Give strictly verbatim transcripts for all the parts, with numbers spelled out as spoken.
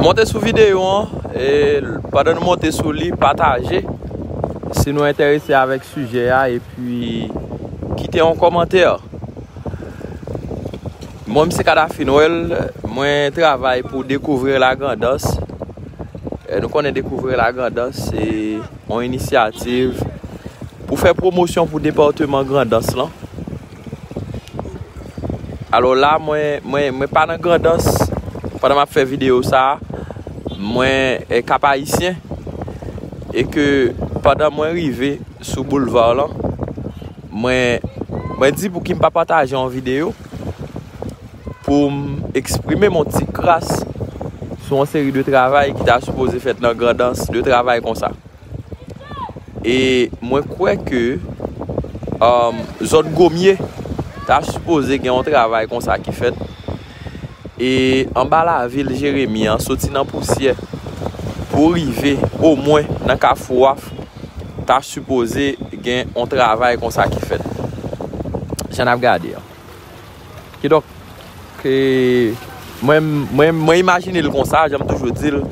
Monte sou videyo an, e pandan nou monte sou li, pataje si nou enterese avèk sijè a, epi kite yon kòmantè. Mwen, m se Kadafi Nwèl, mwen travay pou Découvrir la Grand'Anse. E, nou konnen Découvrir la Grand'Anse se yon inisyativ pou fè pwomosyon pou depatman Grandans lan. Alò la, mwen, mwen, mwen pa nan Grandans pandan m ap fè videyo sa a. Mwen, e, Kap Ayisyen. E ke pandan mwen rive sou boulva lan, mwen, mwen di pouki m pa pataje yon videyo pou m eksprime m yon ti kras sou yon seri de travay ki ta sipoze fèt nan Grandans, de travay konsa. E mwen kwè ke, um, zòn Gomye ta sipoze gen yon travay konsa ki fèt. E anba lavil Jeremi an, soti nan pousyè pou rive omwen nan Kafou Waf, ta sipoze gen yon travay konsa ki fèt. Jan n ap gade an. Kidonk, ke mwen, mwen, mwen imajine l konsa, jan m toujou di l.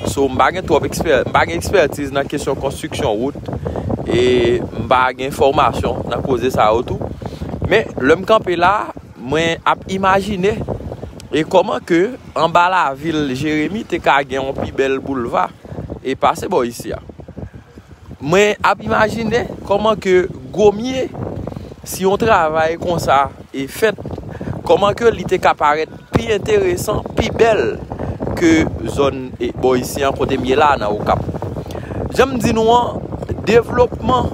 So, m pa gen twòp ekspè-, m pa gen ekspètiz nan kesyon konstriksyon wout, e m pa gen fòmasyon nan koze sa yo tou. Men, lè m kanpe la, mwen ap imajine, e kòman ke anba lavil Jeremi te ka gen yon pi bèl boulva e pase bò isi a. Mwen ap imajine kòman ke Gomye, si yon travay konsa e fèt, kòman ke li te ka parèt pi enteresan, pi bèl ke zòn, e, bò isi an kote m ye la nan Okap. Jan m di nou an, devlopman,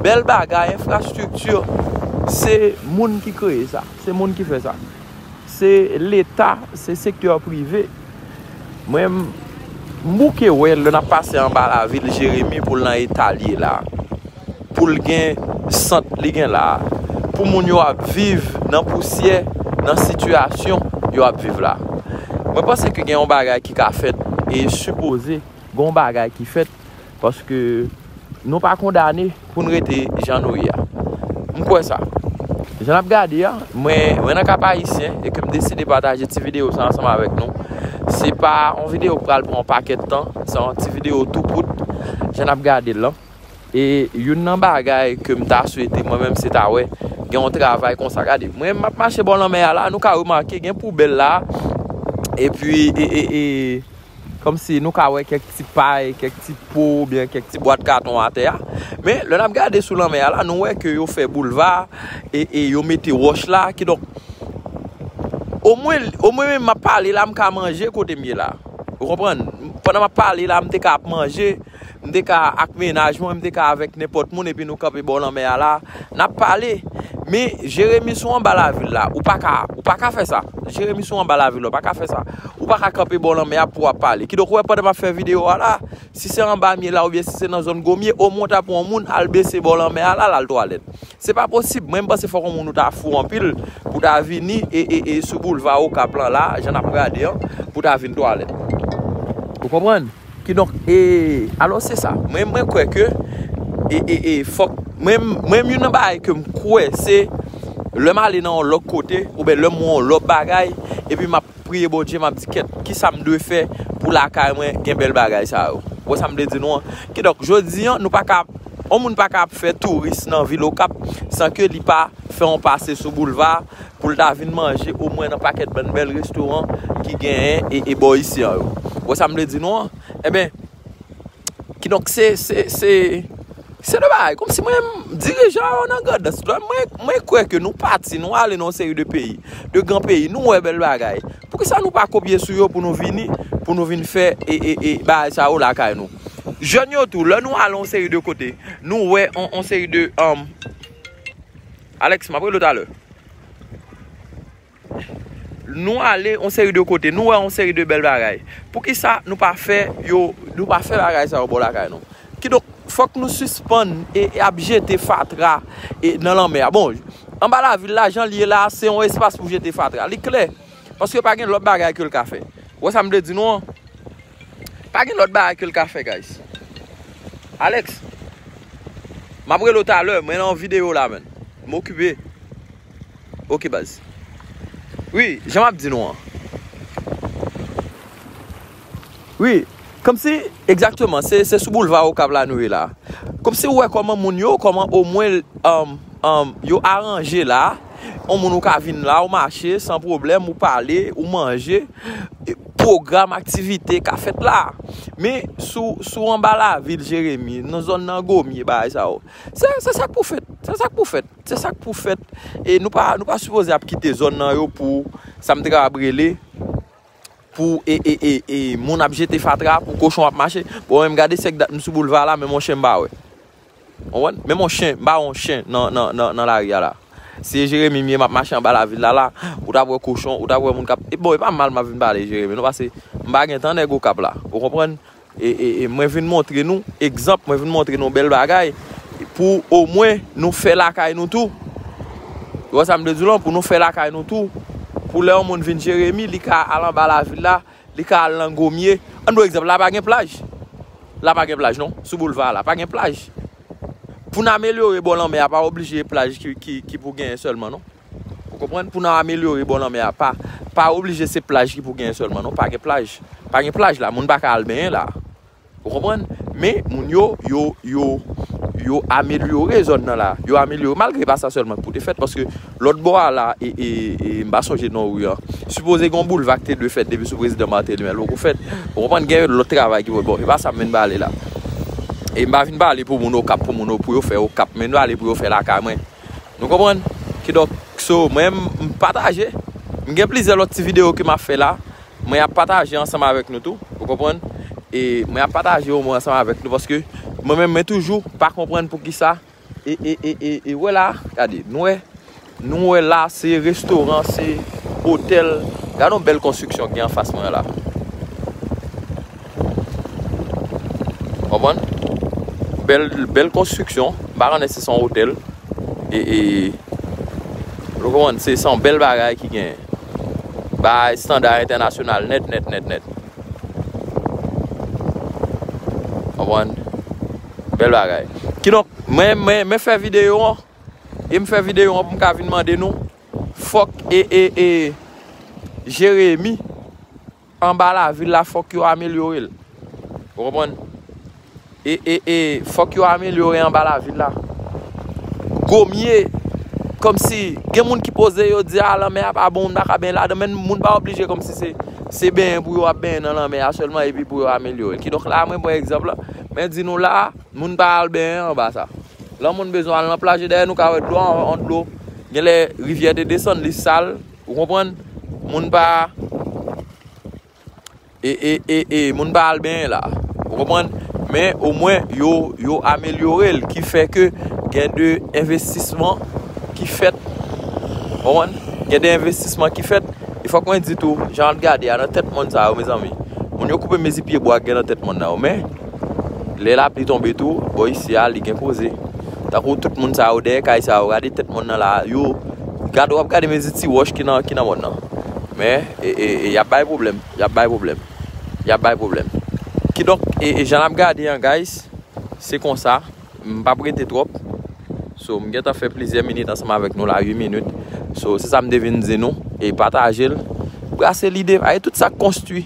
bèl bagay, enfrastrikti, se moun ki kreye sa, se moun ki fè sa. Se Leta, se sektè prive. Mwen, m, m bouke wè lè n ap pase anba lavil Jeremi pou l nan eta l ye la. Pou l gen sant li gen la. Pou moun yo ap viv nan pousyè, nan sitiyasyon yo ap viv la. Mwen panse ke gen yon bagay ki ka fèt e sipoze gen yon bagay ki fèt paske nou pa kondane pou n rete jan nou ye a. M kwè sa. Jan n ap gade a, mwen, mwen nan Kap Ayisyen e ke m deside pataje ti videyo sa ansanm avèk nou. Se pa yon videyo k pral pran yon pakèt tan, se yon ti videyo tou kout, jan n ap gade l lan. E youn nan bagay ke m ta swete, mwen menm, se ta wè gen yon travay konsa. Gade, mwen, m ap mache bò lanmè a la, nou ka remake gen poubèl la, epi, e, e, e, kòmsi nou ka wè kèk ti pay, kèk ti po, oubyen kèk ti bwat katon atè a. Men, lè n ap gade sou lanmè a la, nou wè ke yo fè boulva, e, e yo mete wòch la, kidonk, omwen, omwen menm m ap pale la, m ka manje kote m ye la. Ou konprann? Pandan m ap pale la, m te ka ap manje, m te ka ak mennaj mwen, m te ka avèk nenpòt moun, epi nou kanpe bò lanmè a la, n ap pale. Men, Jeremi sou anba lavil la, ou pa ka, ou pa ka fè sa. Jeremi sou anba lavil la, ou pa ka fè sa. Ou pa ka kanpe bò lanmè a pou w ap pale. Kidonk, ou wè, pandan m ap fè videyo a la, si se anba m ye la, oubyen si se nan zòn Gomye, omwen w ta pran yon moun, al bese bò lanmè a la, l al twalèt. Se pa posib. Mwen, m panse fòk yon moun ou ta fou anpil pou ta vini e, e, e sou boulva Okap lan la, jan n ap gade an, pou ta vin twalèt. Ou konprann? Kidonk, e, alò se sa. Mwen, mwen kwè ke, e, e, e, fòk, mwen, mwen, youn nan bagay ke m kwè, se lè m ale nan yon lòt kote, oubyen lè m wè yon lòt bagay, epi m ap priye Bondye, m ap di, "Kèt, kisa m dwe fè pou lakay mwen gen bèl bagay sa yo?" Ou wè sa m vle di nou an? Kidonk, jodi an, nou pa ka, yon moun pa ka ap fè touris nan vil Okap san ke li pa fè yon pase sou boulva pou l ta vin manje omwen nan pakèt bann bèl restoran ki genyen e, e bò isi an yo. Ou wè sa m vle di nou an? Enben, kidonk, se, se, se, se de bagay. Kòmsi mwen menm, dirijan yo nan Grandans, lè mwen, mwen kwè ke nou pati, nou ale nan yon seri de peyi, de gran peyi, nou wè bèl bagay. Poukisa nou pa kopye sou yo pou nou vini, pou nou vin fè, e, e, e, bagay sa yo lakay nou? Jèn yo tou, lè nou ale yon seri de kote, nou wè yon, yon seri de, um, Alex, m ap rele w talè. Nou ale yon seri de kote, nou wè yon seri de bèl bagay. Poukisa nou pa fè yo, nou pa fè bagay sa yo bò lakay nou? Kidonk, fòk nou sispann e, e ap jete fatra e nan lanmè a. Bon, anba lavil la, jan l ye la, se yon espas pou jete fatra. Li klè. Paske pa gen lòt bagay ke l ka fè. Ou wè sa m vle di nou an? Pa gen lòt bagay ke l ka fè, guys. Alex, m ap rele w talè, mwen nan yon videyo la, menn. M okipe. Ok, baz. Wi, jan m ap di nou an. Wi, kòmsi, egzakteman, se, se sou boulva Okap la nou ye la. Kòmsi ou wè kòman moun yo, kòman omwen, um, um, yo aranje la, yon moun ou ka vin la, ou mache san pwoblèm, ou pale, ou manje, e, pwogram aktivite ka fèt la. Men sou, sou anba lavil Jeremi, nan zòn nan Gomye, bagay sa yo. Se, se sa k pou fèt, se sa k pou fèt, se sa k pou fèt. E nou pa, nou pa sipoze ap kite zòn nan yo pou, sa m te kapab rele, pou e, e, e, e, moun ap jete fatra, pou kochon ap mache. Bon, menm gade sèk dat m sou boulva la, menm yon chen m pa wè. Ou konprann? Menm yon chen, m pa wè yon chen nan, nan, nan, nan lari a la. Si e Jeremi m ye, m ap mache anba lavil la la, ou t ap wè kochon, ou t ap wè moun k ap, e, bon, e pa mal m ap vin pale Jeremi, non, paske m pa gen tan nèg Okap la. Ou konprann? E, e, e mwen vin montre nou egzanp, mwen vin montre nou bèl bagay pou omwen nou fè lakay nou tou. Ou wè sa m vle di w lan? Pou nou fè lakay nou tou. Pou lè yon moun vin Jeremi, li ka al anba lavil la, li ka al nan Gomye. Ann pran egzanp, la pa gen plaj. La pa gen plaj, non. Sou boulva la, pa gen plaj. Pou n amelyore bò lanmè a, pa oblije plaj ki, ki, ki pou genyen sèlman, non. Ou konprann? Pou n amelyore bò lanmè a, pa, pa oblije se plaj ki pou genyen sèlman, non. Pa gen plaj. Pa gen plaj la, moun pa ka al benyen la. Ou konprann? Men, moun yo, yo, yo, yo amelyore zòn nan la. Yo amelyore, malgre pa sa sèlman ki pou te fèt, paske lòt bò a la, e, e, e, m pa sonje non ri an. Sipoze gen yon boulva ki te dwe fèt depi sou prezidan Martelly, men l poko fèt. Ou konprann? Gen lòt travay ki pou, bon, e pa sa m vin pale la. E m pa vin pale pou moun Okap, pou moun, pou yo fè Okap, men m pale pou yo fè lakay mwen. Nou konprann? Kidonk, so, mwen, m, m pataje. M gen plizyè lòt ti videyo ke m ap fè la. Mwen ap pataje ansanm avèk nou tou. Ou konprann? E mwen ap pataje omwen ansanm avèk nou paske mwen menm, mwen toujou pa konprann poukisa. E, e, e, e, e wè la, gade, nou wè, nou wè la, se restoran, se otèl. Gade yon bèl konstriksyon ki gen anfas mwen la. Konprann? Bèl, bèl konstriksyon. M pa konnen si se yon otèl. E, e, nou konprann, se, se yon bèl bagay ki gen. Bay estanda entènasyonal nèt, nèt, nèt, nèt. Konprann? Bèl bagay. Kidonk, mwen, mwen, mwen fè videyo an. E m fè videyo an pou m ka vin mande nou. Fòk e, e, e, Jeremi anba lavil la, fòk yo amelyore l. Ou konprann? E, e, e, fòk yo amelyore anba lavil la. Gomye, kòmsi, gen moun ki poze yo di, a, lanmè a pa bon, moun pa ka benyen ladan, men moun pa oblije kòmsi se, se benyen pou yo ap benyen nan lanmè a sèlman, epi pou yo amelyore l. Kidonk la, mwen pran egzanp la, mwen di nou la, moun pa al benyen anba sa. Lè moun bezwen al nan plaj, dayè nou ka wè dlo an, an dlo, genlè rivyè te desann, li sal, ou konprann? Moun pa, e, e, e, e, moun pa al benyen la. Ou konprann? Men omwen, yo, yo amelyore l, ki fè ke gen de envestisman ki fèt. Ou konprann? Gen de envestisman ki fèt. E fòk mwen di tou, jan w ap gade a nan tèt mòn sa yo, mezanmi. Moun yo koupe mezi pyebwa ki gen nan tèt mòn nan yo. Men, lè lapli tonbe tou, bò isi a, li gen koze. Tankou tout moun sa yo dèyè kay sa yo, gade tèt mòn nan la, yo, gade, w ap gade mezi ti wòch ki nan, ki nan mòn nan. Men, e, e, e, y ap bay pwoblèm, y ap bay pwoblèm, y ap bay pwoblèm. Kidonk, e, e, jan n ap gade an, guys, se konsa, m p ap rete twòp. So, m gentan fè plizyè minit ansanm avèk nou la, uit minit. So, se sa m te vin di nou. E pataje l. Brase lide, paske tout sa k konstwi,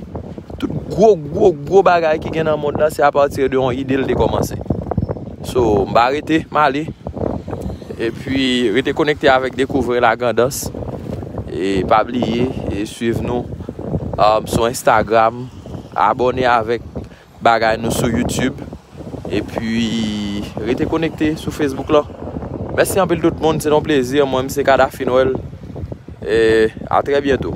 tout gwo, gwo, gwo bagay ki gen nan mond lan, se apati de yon ide l te kòmanse. So, m pa rete, m ale. Epi, rete konekte avèk Découvrir la Grand'Anse. E pa bliye, e swiv nou, um, sou Instagram, abòne avèk bagay nou sou YouTube. Epi, rete konekte sou Facebook la. Mèsi anpil tout moun, se yon plezi. Mwen, m se Kadhafi Noël. E a trè byento.